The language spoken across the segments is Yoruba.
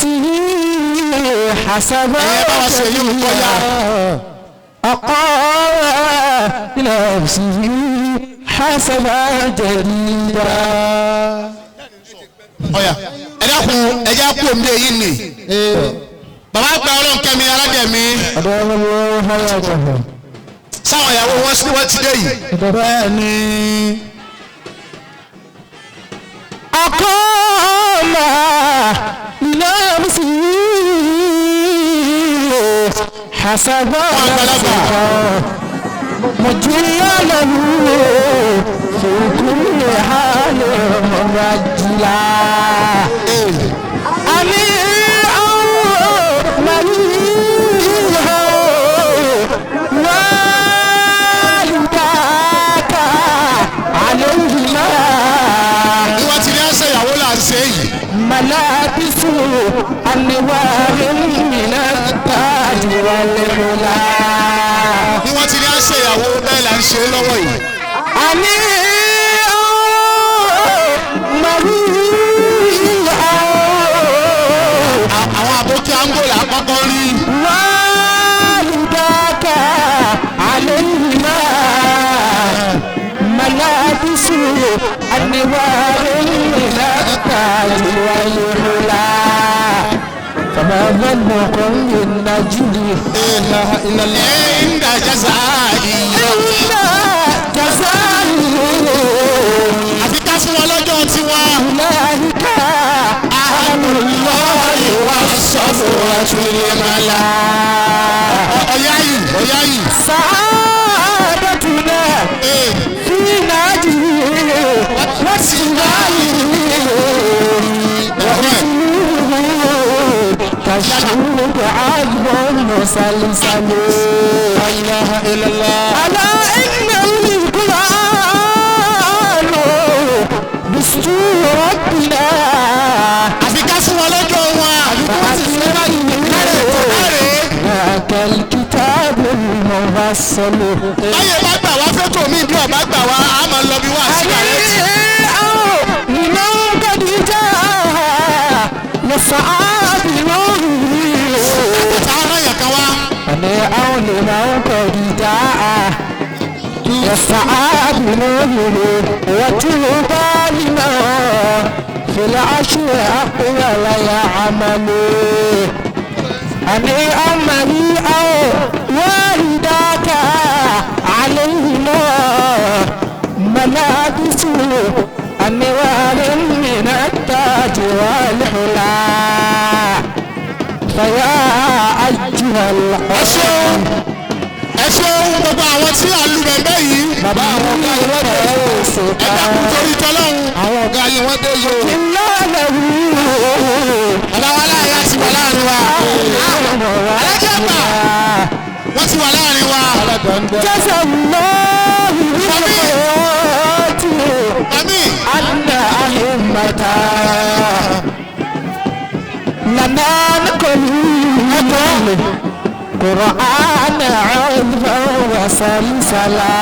لنفسه حسبا أقام لنفسه حسبا جديدا. Ọ̀yà ẹ dákun ẹ já kú omi èyí ni bàbá gba Ọlọ́run kẹ́mi alájẹmí sáwọn ìyàwó wọn sí wọn ti dé yìí. Bẹ́ẹ̀ ni. أقام لنفسه حسبا مجيا له في كل حال مرجلا أمير مليها والداك عليهما Ìwà tí ní àṣẹ ìyàwó là ń ṣe yìí. ملابس أنوار من التاج والحلى Bí wọ́n ti ní àṣẹ ìyàwó bẹ́ẹ̀ là ń ṣe lọ́wọ́ yìí. أمير مليها Àwọn àbókí Angola kọ́kọ́ rí. والداك عليهما ملابس أنوار من التاج والحلى فما ظنكم بالنجم Ẹ̀ńdà jẹ́sà yìí. إلا جزاء Àfi ká fún wọn lọ́jọ́ tiwọn. أولئك أهل الله والصفوة الملا Ọ̀yá yìí ọ̀yá yìí. سعادتنا في ناجه وسمائه كالشوك عذب مسلسل لا إله إلا الله ألا إن القرآن دستور ربنا Àfi ká fún wọn lọ́jọ́ wọn. ذاك الكتاب المفصل Báyé bá gbà wá fẹ́tò mí bí ọ̀bá gbà wá, a máa lọ bí wá sí kàrẹ́tì. لمن قد جاء يسعى بنوره Táwọn náà yàn kan wá. أنا أو لمن قد جاء يسعى بنوره وطوبى لمن في العشر أقبل يعمل أني أمري أو والداك عليهما ملابس أنوار من التاج والحلى فيا أيها Ẹ ṣeun ẹ ṣeun gbogbo àwọn tí à ń lu bẹ̀m̀bẹ̀ yìí. Bàbá àwọn ọ̀gá yìí wọ́n dé Ẹ dákun torí tọ́lọ́hún. Àwọn ọ̀gá yìí wọ́n dé yìí o. Bàbá wa láàyè àti wà láàrin wa. Alájà àgbà wọ́n ti wà láàrin wa. جزى الله بالخيرات Àmín. أن أئمة لنا نقول قرآن عذبا وسلسلا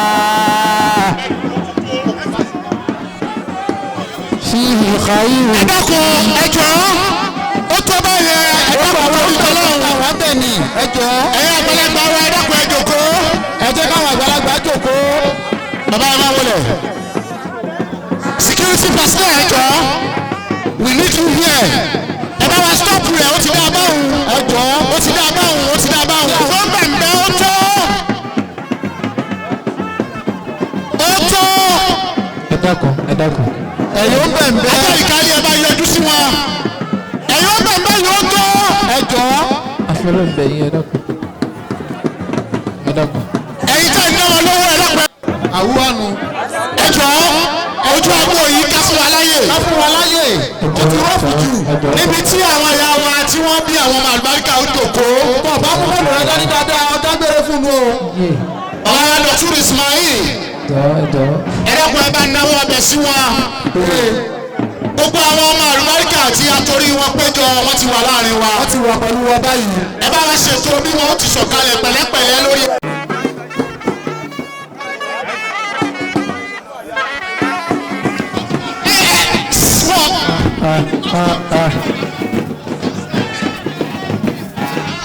فيه خير Ẹ dákun ẹ jọ̀ọ́ ó tó báyẹn ẹ dákun torí tọ́lọ́hún. Àwọn bẹ̀ ni ẹ jọ̀ọ́. Ẹ̀yin àgbàlagbà wa ẹ dákun ẹ jókòó. Ẹ jẹ́ káwọn àgbàlagbà jókòó. Bàbá ẹ máa wọlé. Security personnel ẹ jọ̀ọ́ we need you here. Ẹ bá wa stop rẹ̀ ó ti dá a báwùn. Ẹ jọ̀ọ́. Ó ti dá a báwùn ó ti dá a báwùn. Ó bẹ̀m̀bẹ̀ ó tó. Ó tó. Ẹ dákun ẹ dákun. Ẹ̀yin ó bẹ̀ ń bẹ́. Ajá ìkárí ẹ bá yọjú sí wọn. Ẹ̀yin ó bẹ̀m̀bẹ̀ yóò tó. Ẹ jọ̀ọ́. Afọlọ́bẹ̀ yín ẹ dákun ẹ dákun. Ẹ̀yin tẹ́ ń ná wọn lówó ẹ lọ́pẹ́. Àwùwánu. Ẹ jọ̀ọ́ ojú agbo yìí ká fún wa láyè. Ká fún wa láyè. Ó ti rọ́ọ̀fù jù. Níbi tí àwọn ìyá wa tí wọ́n bí àwọn ọmọ àlùbáríkà ó jókòó. Bọ̀ bá mú fóònù rẹ dání dáadáa, ọ dágbére fún un o. Ọ̀rọ̀ Dr. Ismail ẹ dákun ẹ bá náwó ọbẹ̀ sí wọn. Gbogbo àwọn ọmọ àlùbáríkà tí a torí wọn péjọ wọn ti wà láàrin wa. Wọ́n ti wà pẹ̀lú wa báyìí. Ẹ bá wa ṣètò bí wọn ó ti sọ̀kalẹ̀ pẹ̀lẹ́pẹ̀lẹ́ lórí.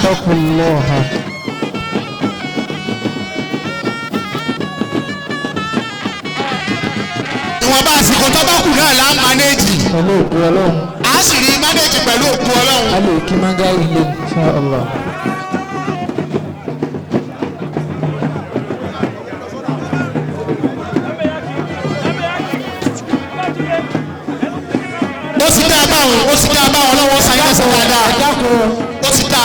واتقوا الله. Ìwọ̀nba àsìkò tó bá kù náà là ń manage. Pẹ̀lú òkú Ọlọ́run. A sì rí manage pẹ̀lú òkú Ọlọ́run. A lè kí mángárì lè insha Allah. Ó ti dá báwọn, ó ti dá báwọn, lọ́wọ́ sáyé lẹ́sẹ̀ dáadáa. Ẹ dákun. Ó ti dá,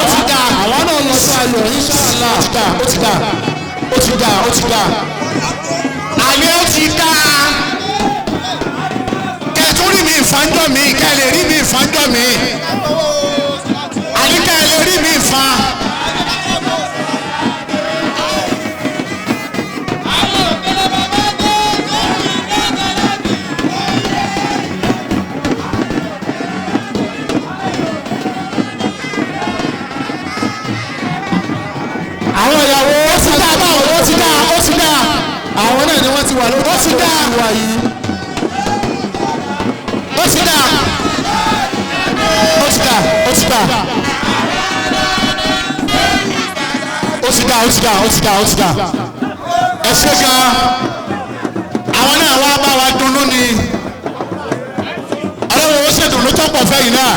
ó ti dá. Àwọn náà lọ sí ayọ̀ inshallah. Ó ti dá, ó ti dá, ó ti dá, ó ti dá. Àní ó ti dá. Kẹ̀tún rí mi ìfànjọ́ mi, kẹ́ lè rí mi ìfànjọ́ mi. Àní kẹ́ lè rí mi ìfà. Àwọn ìyàwó Ó ti dá báwọn, ó ti dá, ó ti dá. Àwọn náà ni wọ́n ti wà lórí Ó ti dá. wa yìí. Ó ti dá. Ó ti dá, ó ti dá. Ó ti dá, ó ti dá, ó ti dá, ó ti dá. Ẹ ṣé gan-an. Àwọn náà wá bá wa dunnú ni. Ọlọ́run ó ṣèdùnnú tó pọ̀ fẹ́yìn náà.